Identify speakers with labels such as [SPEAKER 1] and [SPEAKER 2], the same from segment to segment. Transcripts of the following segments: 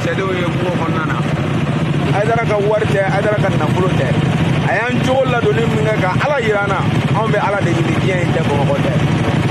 [SPEAKER 1] Cɛdenw ye kungo kɔnɔna na. Hayidara ka wari tɛ, Hayidara ka nafolo tɛ. A y'an jogo ladonni min kɛ ka Ala yira an na, anw bɛ Ala de ɲini, diɲɛ in tɛ, Bamakɔ tɛ.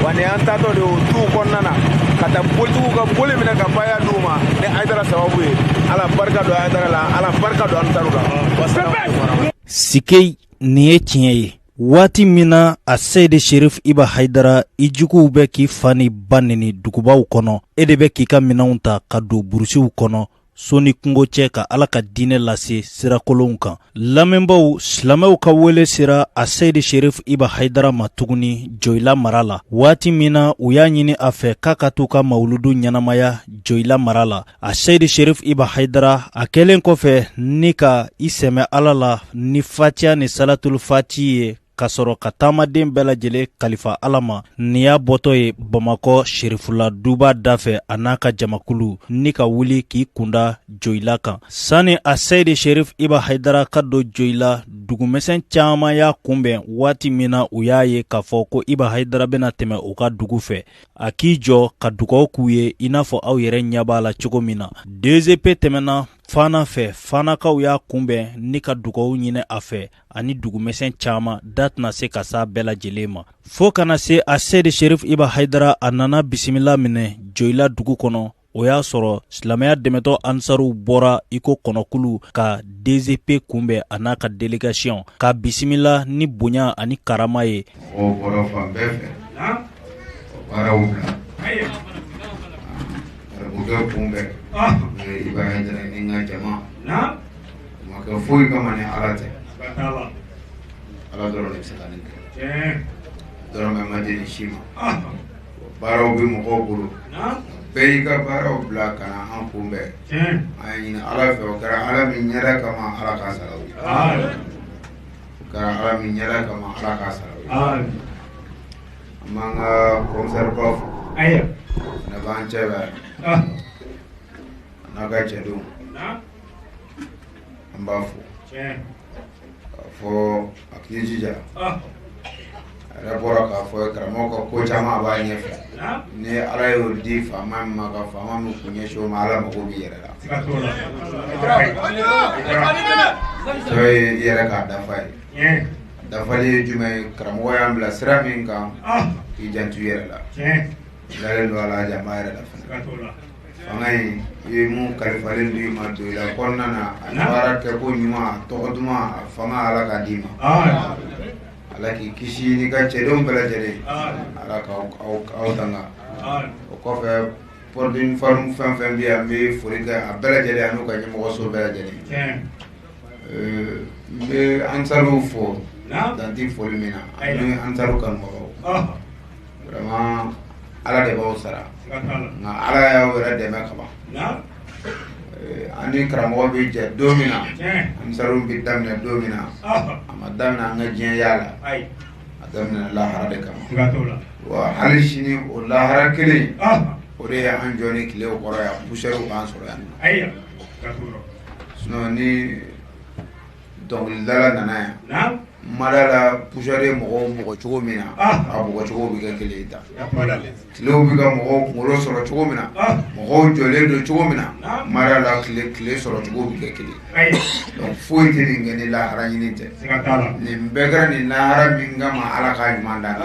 [SPEAKER 1] Wa nin y'an taatɔ de ye o duw kɔnɔna na ka taa bolitigiw ka boli minɛ ka baya d'u ma ni Hayidara sababu ye. Ala barika don Hayidara la, Ala barika don Ansaru la. Wasalamu.
[SPEAKER 2] Sike, nin ye tiɲɛ ye. Waati min na a Seyidi Sherif Iba Hayidara, i juguw bɛ k'i fa ni ba neni dugubaw kɔnɔ, e de bɛ k'i ka minɛnw ta ka don burusiw kɔnɔ, so ni kungo cɛ, ka Ala ka diinɛ lase sirakolonw kan. Lamɛnbaw, silamɛw ka wele sera a Seyidi Sherif Iba Hayidara ma tuguni Joyila mara la, waati min na u y'a ɲini a fɛ k'a ka t'u ka mawuludu ɲɛnamaya Joyila mara la. A Seyidi Sherif Iba Hayidara, a kɛlen kɔfɛ ni ka i sɛmɛ Ala la ni fatiya ni salatul fati ye, ka sɔrɔ ka taamaden bɛɛ lajɛlen kalifa Ala ma, nin y'a bɔtɔ ye Bamakɔ Serifula duba da fɛ, a n'a ka jamakulu, ni ka wuli k'i kunda Joyila kan. Sani a Seyidi Sherif Iba Hayidara ka don Joyila, dugumisɛn caman y'a kunbɛn. Waati min na u y'a ye k'a fɔ ko Iba Hayidara bɛna tɛmɛ u ka dugu fɛ, a k'i jɔ ka dugaw k'u ye, i n'a fɔ aw yɛrɛ ɲɛ b'a la cogo min na. DGP tɛmɛna Fana fɛ, Fanakaw y'a kunbɛn ni ka dugaw ɲini a fɛ, ani dugumisɛn caman, da tɛna se ka s'a bɛɛ lajɛlen ma. Fo ka na se a Seyidi Sherif Iba Hayidara, a nana bisimila minɛ Joyila dugu kɔnɔ. O y'a sɔrɔ silamɛya dɛmɛtɔ ansaruw bɔra i ko kɔnɔkulu ka DGP kunbɛn, a n'a ka délégation, ka bisimila ni bonya ani karama ye.
[SPEAKER 3] Mɔgɔw bɔra fan bɛɛ fɛ ka baaraw bila garibukɛ kunbɛn. Iba Hayidara ni n ka jama, o ma kɛ foyi kama ni Ala tɛ. Ala dɔrɔn de bɛ se ka nin kɛ. Dɔrɔmɛ ma di nin si ma. Baaraw bɛ mɔgɔw bolo, bɛɛ y'i ka baaraw bila ka na an kunbɛn. An y'a ɲini Ala fɛ, o kɛra Ala min ɲɛda kama, Ala k'a sara u ye. O kɛra Ala min ɲɛda kama, Ala k'a sara u ye. An b'an ka commissaire ba fo, ne b'an cɛ la a n'a ka cɛdenw, an b'a fo k'a fɔ a k'i jija. A yɛrɛ bɔra k'a fɔ karamɔgɔ ka ko caman a b'a ɲɛfɛ. Ni Ala y'o di faama min ma, ka faama min kun ɲɛsin o ma, Ala mago b'i yɛrɛ la. Tɔ ye i yɛrɛ k'a dafa ye. Dafali ye jumɛn ye? Karamɔgɔ y'an bila sira min kan, k'i janto i yɛrɛ la. Dalen don a la, jama yɛrɛ la fana. Fanga in, i ye mun kalifalen don i ma don i la kɔnɔna na, a baara kɛ ko ɲuman, a tɔgɔ duman, a fanga, Ala k'a d'i ma. Ala k'i kisi n'i ka cɛdenw bɛɛ lajɛlen, Ala k'aw aw tanga. O kɔfɛ, port d'uniforme fɛn fɛn bɛ yan, n bɛ foli kɛ a bɛɛ lajɛlen an'u ka ɲɛmɔgɔso bɛɛ lajɛlen. N bɛ ansaruw fo dan tɛ foli min na, ani ansaru kanubagaw. Vraiment, Ala de b'aw sara, nka Ala y'aw yɛrɛ dɛmɛ kaban. An ni karamɔgɔ bɛ jɛ don min na, ansaru bɛ daminɛ don min na, a ma daminɛ an ka diɲɛ la, a daminɛ lahara de kama. Wa hali sini, o lahara kelen o de ye an jɔ ni tile kɔrɔ yan, poussière k'an sɔrɔ yan. Sinon ni dɔnkilidala nana yan, mada la, poussière ye mɔgɔw bugɔ cogo min na, a bugɔ cogo bɛ kɛ kelen ye tan. Tilew bɛ ka mɔgɔw kunkolo sɔrɔ cogo min na, mɔgɔw jɔlen don cogo min na, mada la, tile sɔrɔ cogo bɛ kɛ kelen. Donc foyi tɛ nin kɛ ni lahara ɲini tɛ. Nin bɛɛ kɛra nin lahara min kama, Ala k'a ɲuman d'an ma.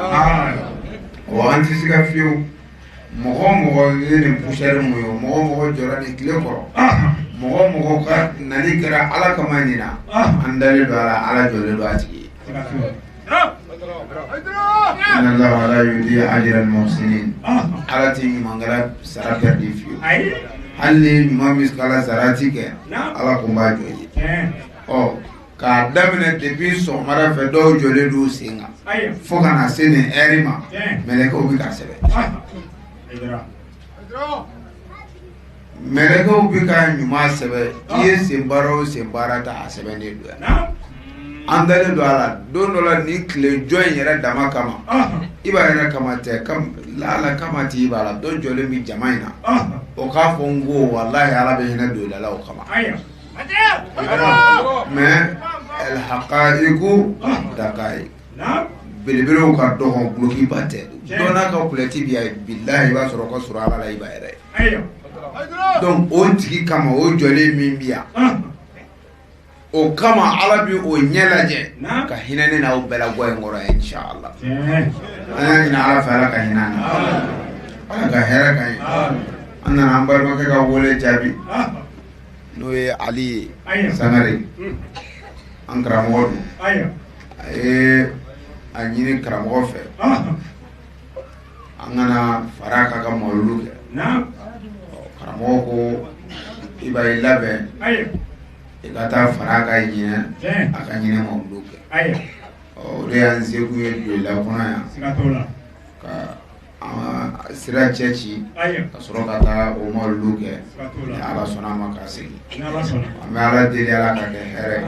[SPEAKER 3] Wa an tɛ se ka fiyewu. Mɔgɔ mɔgɔ ye nin poussière mun ye, mɔgɔ mɔgɔ jɔra nin tile kɔrɔ, mɔgɔ mɔgɔ ka nali kɛra Ala kama nin na, an dalen don a la, Ala jɔlen don a tigi ye. Inna Allaha la yudi'u ajra al-muhsinin. Ala tɛ ɲumankɛla sara perdu fiyewu. Hali ni ɲuman misikala sarati kɛ, Ala kun b'a jɔ i ye. Ɔ k'a daminɛ depuis sɔgɔmada fɛ, dɔw jɔlen don sen kan fo ka na se nin heure ma, mɛlɛkɛw bɛ k'a sɛbɛn, mɛlɛkɛw bɛ ka ɲuman sɛbɛn. I ye sen baara o sen baara ta, a sɛbɛnnen don yan. An dalen don a la, don dɔ la, nin tile jɔ in yɛrɛ dama kama, i b'a yɛrɛ kama tɛ, ala kama tɛ, i b'a la dɔ jɔlen bɛ jama in na, o k'a fɔ n ko walahi, Ala bɛ hinɛ don i la o kama. Mais alhaqaiqu daqaiq, belebelew ka dɔgɔn, dulokiba tɛ. Dɔ n'a ka kulɛti bi yan, bilahi, i b'a sɔrɔ ka sɔrɔ Ala la, i b'a yɛrɛ ye. Donc o tigi kama o jɔlen min bi yan, o kama Ala bi o ɲɛ lajɛ ka hinɛ ne n'aw bɛɛ la bɔ in kɔrɔ, inshallah. An y'a ɲini Ala fɛ, Ala ka hinɛ an na, Ala ka hɛrɛ k'an ye. An nana an balimakɛ ka wele jaabi, n'o ye Ali ye Sangare, an karamɔgɔ don. A ye a ɲini karamɔgɔ fɛ an kana fara k'a ka mawuludu kɛ. Karamɔgɔ ko i b'a i labɛn i ka taa fara ka ɲinɛ a ka ɲinɛ mawuludu kɛ. O de y'an sekun ye Joyila kɔnɔ yan, ka an sira cɛ ci ka sɔrɔ ka taa o mawuludu kɛ. Ni Ala sɔnna a ma ka segin, an bɛ Ala deli Ala ka kɛ hɛrɛ ye.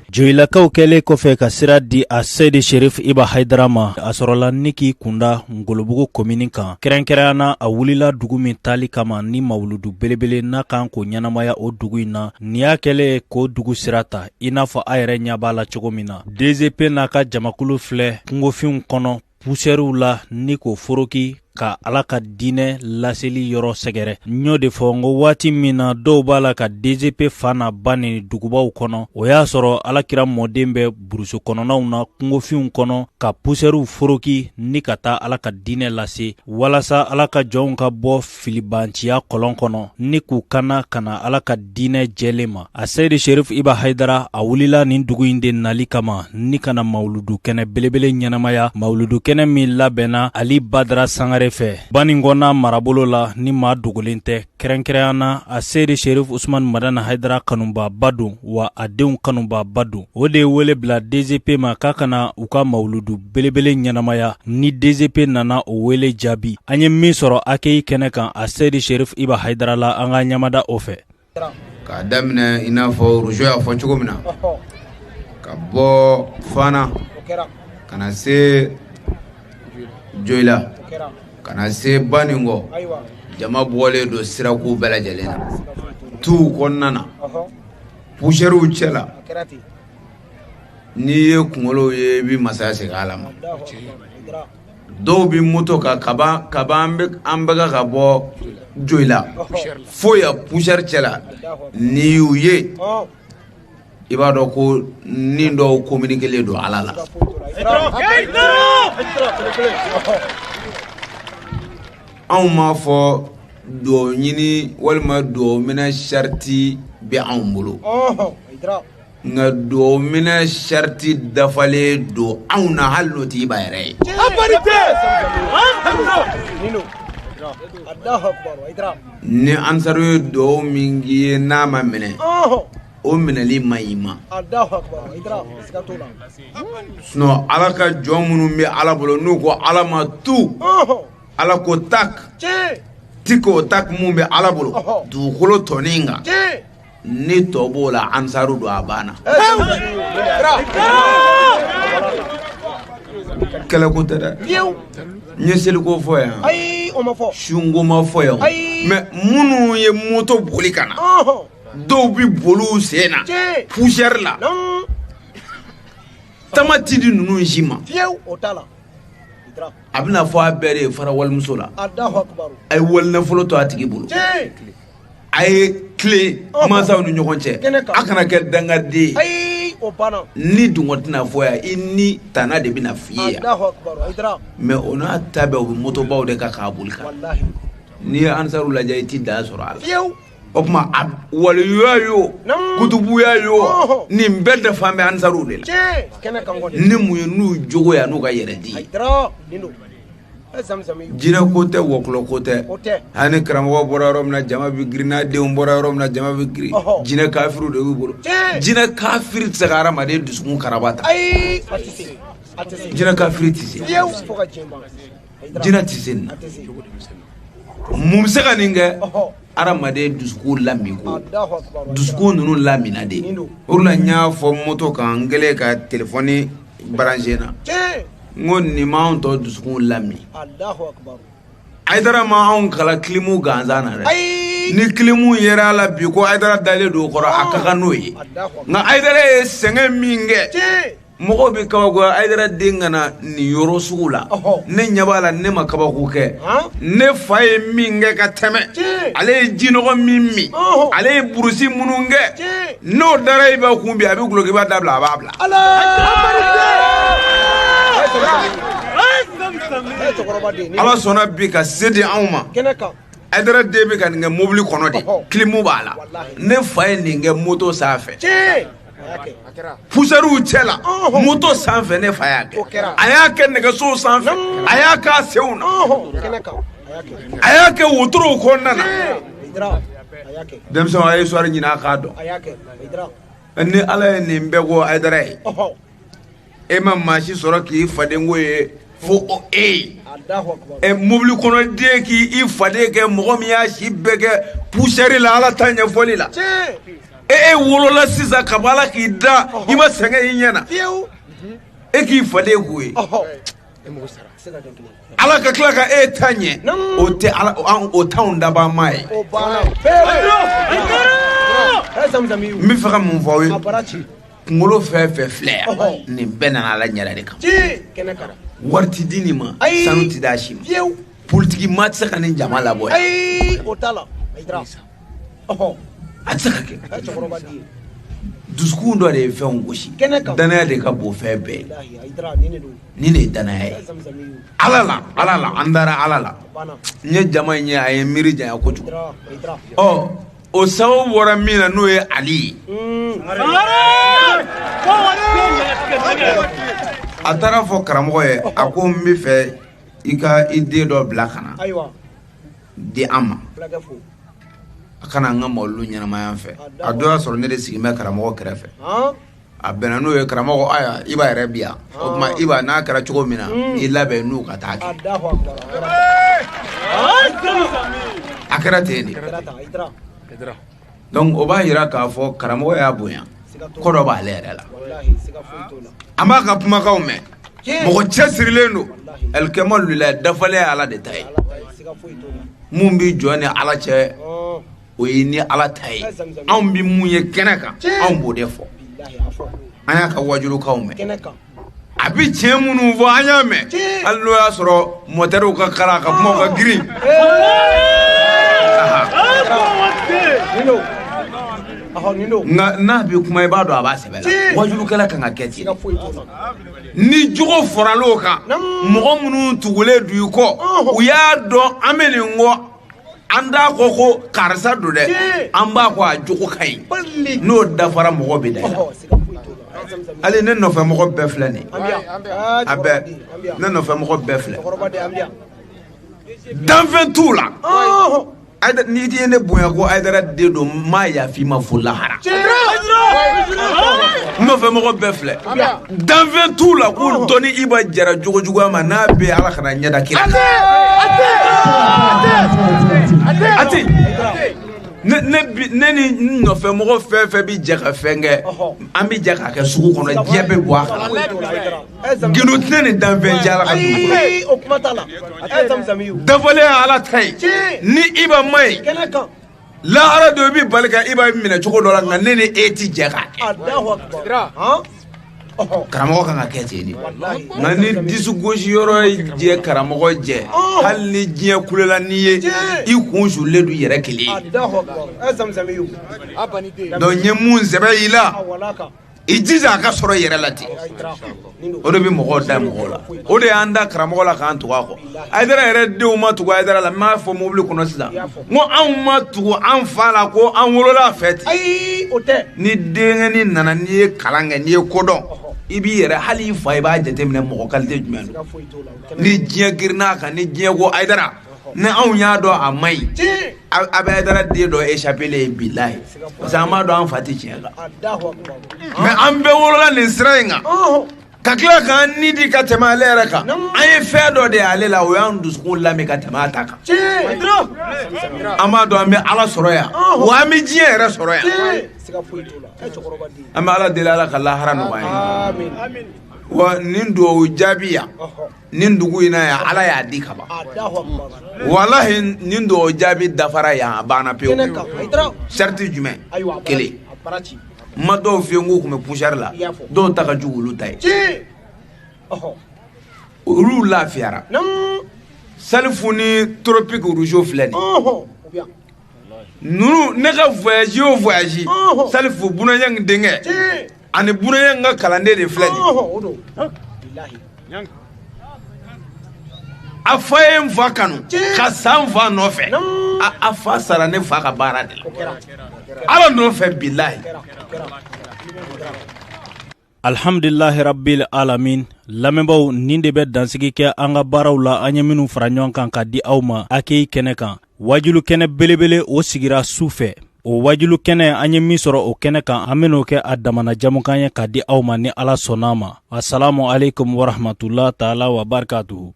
[SPEAKER 2] Joyilakaw kɛlen kɔfɛ ka sira di a Seyidi Sherif Iba Hayidara ma, a sɔrɔla ni k'i kunda Ngolobugu komini kan. Kɛrɛnkɛrɛnya na, a wulila dugu min taali kama ni mawuludu belebele n'a kan k'o ɲɛnamaya o dugu in na. Nin y'a kɛlen k'o dugu sira ta, i n'a fɔ a yɛrɛ ɲɛ b'a la cogo min na. DGP n'a ka jamakulu filɛ kungofinw kɔnɔ pusɛriw la ni k'o foroki ka Ala ka diinɛ laseli yɔrɔ sɛgɛrɛ. N y'o de fɔ n ko waati min na dɔw b'a la ka DGP fa n'a ba ni dugubaw kɔnɔ, o y'a sɔrɔ Alakira mɔden bɛ burusu kɔnɔnaw na kungofinw kɔnɔ ka pusɛriw foroki ni ka taa Ala ka diinɛ lase, walasa Ala ka jɔnw ka bɔ filibanciya kɔlɔn kɔnɔ ni k'u kana ka na Ala ka diinɛ jɛlen ma. A Seyidi Sherif Iba Hayidara, a wulila nin dugu in de nali kama ni ka na mawuludu kɛnɛ belebele ɲɛnamaya, mawuludu kɛnɛ min labɛnna Ali Badara Sangare fɛ Baninkɔna marabolo la ni maa dogolen tɛ. Kɛrɛnkɛrɛnya na, a Seyidi Sherif Usman Madani Hayidara kanubaaba don, wa a denw kanubaaba don. O de ye wele bila DGP ma k'a ka na u ka mawuludu belebele ɲɛnamaya. Ni DGP nana o wele jaabi, an ye min sɔrɔ AKI kɛnɛ kan a Seyidi Sherif Iba Hayidara la, an ka ɲamada o fɛ.
[SPEAKER 3] K'a daminɛ i n'a fɔ Rojo y'a fɔ cogo min na, ka bɔ Fana ka na se Joyila, ka na se Baninkɔ, jama bɔlen don sirako bɛɛ lajɛlen na, tuw kɔnɔna na, pusɛriw cɛ la. N'i ye kunkolo ye, i bɛ masaya segin Ala ma. Dɔw bɛ moto kan kaba an bɛ ka bɔ Joyila fo yan pusɛri cɛ la, n'i y'u ye i b'a dɔn ko ni dɔw communiqué don Ala la. Anw m'a fɔ duwawu ɲini walima duwawu minɛ sariti bɛ anw bolo, nka duwawu minɛ sariti dafalen don anw na, hali n'o tɛ Iba yɛrɛ ye. Ni ansaru ye duwawu min k'i ye n'a ma minɛ, o minɛli ma ɲi ma. Sinon Ala ka jɔn minnu bɛ Ala bolo, n'u ko Ala ma tu, Ala ko tak, ti ko tak mun bɛ Ala bolo dugukolo tɔnin kan, ni tɔ b'o la ansaru don, a banna. Kɛlɛko tɛ dɛ, n ye seliko fɔ yan, sunko ma fɔ yan, mais minnu ye moto boli ka na, dɔw bɛ boli u sen na poussière la, tama ti di ninnu si ma. A bɛna fɔ a bɛɛ de ye fara walimuso la, a ye wali nafolo to a tigi bolo, a ye tile mansaw ni ɲɔgɔn cɛ, a kana kɛ dangaden ye. Ni dungɔ tɛna fɔ yan, i ni tana de bɛna f'i ye yan. Mais o n'a ta bɛɛ, u bɛ motobaw de kan k'a boli kan. N'i ye ansaru lajɛ, i ti dan sɔrɔ a la. O tuma waliyuya yo, kutubuya yo, nin bɛɛ dafa bɛ ansaru de la. Ni mun ye n'u jogo ye n'u ka yɛrɛ di ye. Jinɛ ko tɛ, wɔkulɔ ko tɛ. Hali ni karamɔgɔ bɔra yɔrɔ min na, jama bɛ girin, n'a denw bɔra yɔrɔ min na, jama bɛ girin. Jinɛ kafiriw de b'u bolo. Jinɛ kafiri tɛ se ka hadamaden dusukun karaba ta. Jinɛ kafiri tɛ se. Jinɛ tɛ se nin na. Mun bɛ se ka nin kɛ? Hadamaden dusukun lamin ko, dusukun ninnu lamina de. O de la n y'a fɔ moto kan, n kɛlen ka telefɔni branché na, n ko nin m'anw tɔ dusukun lamin. Hayidara ma anw kala kilimu gansan na dɛ. Ni kilimu yera a la bi ko Hayidara dalen don o kɔrɔ, a ka kan n'o ye. Nka Hayidara ye sɛgɛn min kɛ,
[SPEAKER 1] Mɔgɔw bɛ kabakoya Hayidara den ka na nin yɔrɔ sugu la. Ne ɲɛ b'a la, ne ma kabako kɛ. Ne fa ye min kɛ ka tɛmɛ, ale ye jinɔgɔ min min, ale ye burusi minnu kɛ, n'o dara i b'a kun bi, a bɛ gulokiba dabila, a b'a bila. Ala sɔnna bi ka se di anw ma. Hayidara den bɛ ka nin kɛ mobili kɔnɔ de, kilimu b'a la. Ne fa ye nin kɛ moto sanfɛ. Poussièrew cɛ la, moto sanfɛ ne fa y'a kɛ. A y'a kɛ nɛgɛsow sanfɛ, a y'a k'a senw na, a y'a kɛ wotorow kɔnɔna na. Denmisɛnw, a ye histoire ɲini a k'a dɔn. Ni Ala ye nin bɛɛ ko Hayidara ye, e ma maa si sɔrɔ k'i fadenko ye fo o e ye. Mobili kɔnɔ den k'i faden kɛ mɔgɔ min y'a si bɛɛ kɛ poussière la, Ala ta ɲɛfɔli la. E wolola sisan ka bɔ Ala k'i da, i ma sɛgɛn i ɲɛ na, e k'i faden k'o ye. Ala ka tila ka e ta ɲɛ, o tɛ Ala, o t'anw dabaa maa ye. N bɛ fɛ ka mun fɔ aw ye? Kunkolo fɛn fɛn filɛ yan, nin bɛɛ nana Ala ɲɛda de kan. Wari ti di nin ma, sanu ti d'a si ma, politiki maa tɛ se ka nin jama labɔ yan. A tɛ se ka kɛ. Dusukun dɔ de ye fɛnw gosi. Danaya de ka bon fɛn bɛɛ ye. Nin de ye danaya ye. Ala la, Ala la, an dara Ala la. N ye jama in ye, a ye miiri janya kojugu. Ɔ, o sababu bɔra min na, n'o ye Ali ye. A taara fɔ karamɔgɔ ye, a ko n bɛ fɛ i ka i den dɔ bila ka na di an ma. A kana an ka mawuludu ɲɛnamaya fɛ. A dɔ y'a sɔrɔ ne de sigilen bɛ karamɔgɔ kɛrɛfɛ. A bɛnna n'o ye, karamɔgɔ, ayiwa, Iba yɛrɛ bi yan. O tuma Iba, n'a kɛra cogo min na, i labɛn n'u ka taa kɛ. A kɛra ten de. Donc o b'a jira k'a fɔ karamɔgɔ y'a bonya, ko dɔ b'ale yɛrɛ la. An b'a ka kumakanw mɛn, mɔgɔ cɛsirilen don. Alikamalu lilayi, dafalen ye Ala de ta ye. Mun bɛ jɔ ni Ala cɛ, o ye ni Ala ta ye. Anw bɛ mun ye kɛnɛ kan, anw b'o de fɔ. An y'a ka wajurukanw mɛn, a bɛ tiɲɛ minnu fɔ, an y'a mɛn. Hali n'o y'a sɔrɔ mɔtɛriw ka kara, a ka kumaw ka girin. Nka n'a bɛ kuma, i b'a dɔn a b'a sɛbɛ la. Wajulukɛla kan ka kɛ ten. Ni jogo faral'o kan, mɔgɔ minnu tugulen don i kɔ, u y'a dɔn an bɛ nin kɔ, an t'a kɔ ko karisa don dɛ, an b'a kɔ a jogo ka ɲi. N'o dafara, mɔgɔ bɛ da i la. Hali ne nɔfɛ mɔgɔ bɛɛ filɛ nin ye, a bɛɛ ne nɔfɛ mɔgɔ bɛɛ filɛ, danfɛn t'u la. N'i ye ne bonya ko Hayidara den don, n m'a yafa i ma fo lahara. N nɔfɛ mɔgɔ bɛɛ filɛ, danfɛn t'u la k'u dɔn ni Iba jɛra jogo juguya ma, n'a bɛ Ala kana ɲɛda kira. A tɛ ne ni n nɔfɛ mɔgɔ fɛn fɛn bɛ jɛ ka fɛn kɛ, an bɛ jɛ k'a kɛ sugu kɔnɔ, diɲɛ bɛ bɔ a kalama. Gindo tɛ ni danfɛn cɛ Ala ka dugu kɔnɔ. Dafalen ye Ala ta ye. Ni Iba ma ye lahara don, i bɛ bali ka Iba minɛ cogo dɔ la, nka ne ni e ti jɛ k'a kɛ. Karamɔgɔ kan ka kɛ ten de. Nka ni disi gosi yɔrɔ ye jɛ, karamɔgɔ jɛ, hali ni diɲɛ kulela n'i ye, i kun sulen don i yɛrɛ kelen ye. Donc n ye mun sɛbɛ i la, i jija a ka sɔrɔ i yɛrɛ la ten. O de bɛ mɔgɔw da mɔgɔw la. O de y'an da karamɔgɔ la k'an tugu a kɔ. Hayidara yɛrɛ denw ma tugu Hayidara la. N b'a fɔ mobili kɔnɔ sisan, n ko anw ma tugu an fa la ko an wolola a fɛ ten. Ni denkɛnin nana, n'i ye kalan kɛ, n'i ye ko dɔn, i b'i yɛrɛ, hali i fa, i b'a jateminɛ mɔgɔ qualité jumɛn don. Ni diɲɛ girinna a kan, ni diɲɛ ko Hayidara, ni anw y'a dɔn a man ɲi, a bɛ Hayidara den dɔ échappé le ye bilahi, parce que an b'a dɔn an fa tɛ tiɲɛ kan. Mais an bɛɛ wolola nin sira in kan, ka tila k'an ni di ka tɛmɛ ale yɛrɛ kan. An ye fɛn dɔ de y'ale la, o y'an dusukun lami ka tɛmɛ a ta kan. An b'a dɔn an bɛ Ala sɔrɔ yan, wa an bɛ diɲɛ yɛrɛ sɔrɔ yan. An bɛ Ala deli, Ala ka lahara nɔgɔya ye. Wa nin duwawu jaabi yan, nin dugu in na yan, Ala y'a di ka ban. Walahi, nin duwawu jaabi dafara yan, a banna pewu. Sariti jumɛn? Kelen. N ma dɔw f'i ye n k'u tun bɛ poussière la, dɔw ta ka jugu olu ta ye. Olu lafiyara. Salifu ni Tropique Rouge filɛ nin ninnu, ne ka voyage o voyage, Salifu Bunaɲang denkɛ ani Bunaɲang ka kalanden de filɛ nin. A fa ye n fa kanu ka sa n fa nɔfɛ. A fa sara ne fa ka baara de la, Ala nɔfɛ, bilahi.
[SPEAKER 2] Alhamdulilahi rabbil alamin. Lamɛnbaaw, nin de bɛ dansigi kɛ an ka baaraw la, an ye minnu fara ɲɔgɔn kan ka di aw ma AKI kɛnɛ kan. Wajulu kɛnɛ belebele, o sigira su fɛ. O wajulu kɛnɛ, an ye min sɔrɔ o kɛnɛ kan, an ben'o kɛ a damana jamukan ye ka di aw ma, ni Ala sɔnna ma. Assalamu alaikum warahmatullah taala wa barakatuhu.